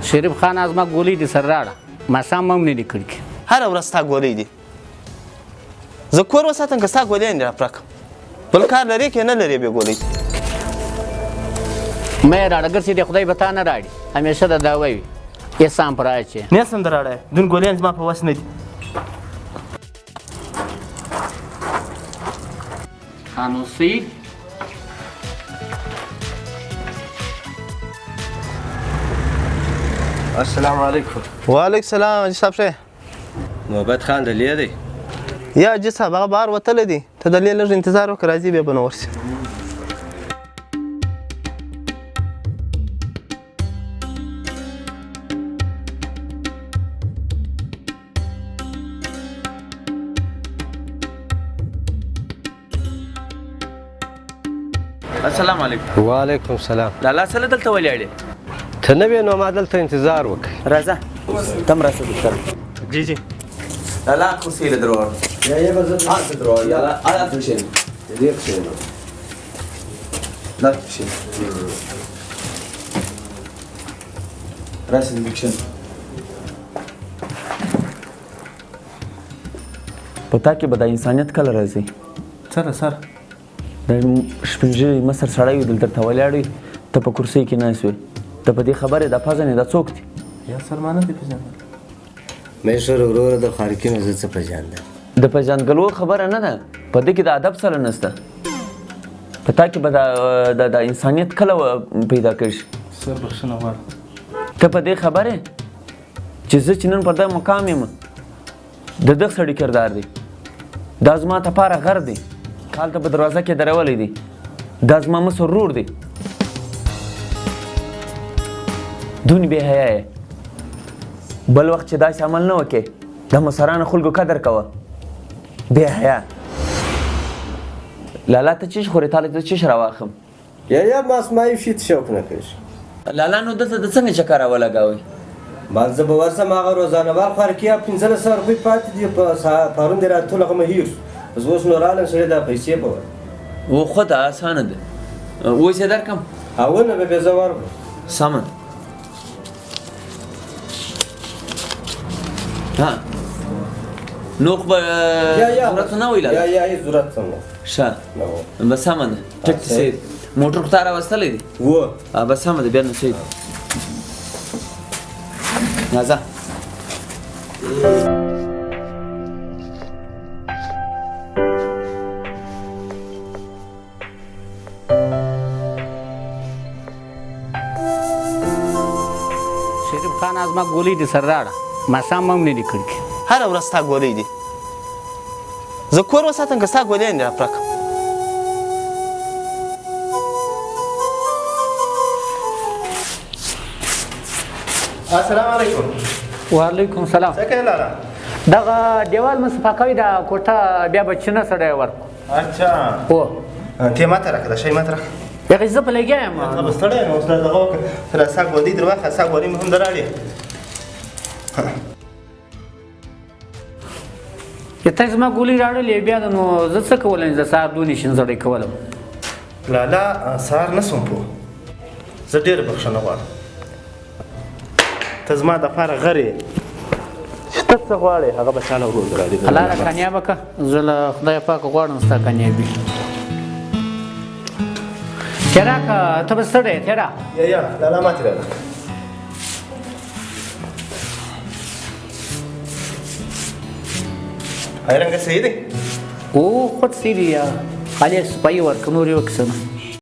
شریف خان از ما ګولۍ دې سره راړه، ماښام هم نه دي کړي. هره ورځ ستا ګولۍ دي. زه کور وساتم که ستا ګولۍ را پرکم؟ بل کار لرې که نه لرې بې ګولۍ؟ مه یې راړه، ګرځي دې خدای به تا نه راړي، همیشه د دعوه وي. احسان پر اچي. نه سم دراړی، دون ګولیان زما په وس نه دي. خانوسی السلام علیکم. وعلیکم سلام حاجي صاحب. ښه محبت خان د لې دی؟ یا حاجي صاحب هغه بهر وتلی دی، ته د لې لږ انتظار وکړه، راځي بیا به نو ورسي. السلام علیکم. وعلیکم السلام. لالا څه دلته ولاړې؟ ته نه وې نو ما دلته انتظار وکړ. راځه تم راسه دفتر. جی جی لالا کرسي له درواړه. یا یې به زه هلته درواړه. لالا هلته کښېنه. دې کښېنه. دلته کښېنه. راشه دلته کښېنه. په تا کې به دا انسانیت کله راځي؟ څه ده سر؟ د سپین ږیری مصر سړی وي دلته درته ولاړ وي، ته په کرسۍ کې ناست وې، ته په دې خبرې دا پزه نه دا څوک دی؟ یا سر ما نه دی پېژندلی. مشر وروره د خارکي نه زه څه پېژندم؟ د پېژندګلو خبره نه ده، په دې کې د ادب سره نشته. په تا کې به دا انسانیت کله پیدا کړي؟ سر بخښنه غواړم. ته په دې خبرې چې زه چې نن پر دغه مقام یم د دغه سړي کردار دی، دا زما تپاره غر دی، هلته په دروازه کې درولی دی، دا زما مشر ورور دی. دونې بې حیا یې. بل وخت چې داسې عمل نه وکې د مسرانو خلکو قدر کوه. بې حیا. لالا ته چیش خورې؟ تا له زه چیش راواخم؟ یا یا ما اسمایي شي ته شوق نه کوي. لالا نو دلته د څنګه چکر راولګاوی؟ مال زه به ورسم هغه روزانه وال خوارکي 1500 روپۍ پاتې دي، په پرون دې راتلو هغه مې هېر شو، زه اوس نو رالم سړی دا پیسې به ورکړم. و خو دا اسانه ده، اوس یې درکړم؟ او نه به بیا زه ورکړم. سمه ده. ها نو خو به ضرورت نه وي لالا؟ یا یا هېڅ ضرورت هم نه. ښه بس سمه ده، ټیک دی صحیح. موټر خو تا راوستلی دی؟ و. بس سمه ده، بیا نو صحیح دی. راځه. شریف خان از ما ګولۍ دې سره راړه، ماښام هم نه دي کړي. هره ورځ ستا ګولۍ دي. زه کور وساتم که ستا ګولۍ نه راپرکم؟ السلام علیکم. وعلیکم السلام. څه کوې لالا؟ دغه دیوال مې صفا کوي، دا کوټه بیا به چینه سړی ورکړو. اچھا. هو. ته ماته راکړه، دا شی ماته راکړه. یغه زه په لګیا یم. ته به ستړی یم، اوس دا دغه وکړه. ته دا ستا ګولۍ در واخله، ستا ګولۍ مې هم در راړې. چې ته زما ګولۍ راړلې بیا نو زه څه کولی شم؟ زه سهار دونې شین زړی کولم. لالا سهار نه سوم پوه، زه ډېره بخښنه غواړم. ته زما دپاره غر یې، چې ته څه غواړې هغه به چاله ورور در راړي. الله را کامیابه کړه، زه له خدایه پاکه غواړم ستا کامیابي. تېرا که ته به ستړی یې، تېرا. یا یا لالا ماتې راکړه. رنګه صحیح دی؟ او خود صحیح دی، یا خالي سپایي ورکړه، نور یې وکړه.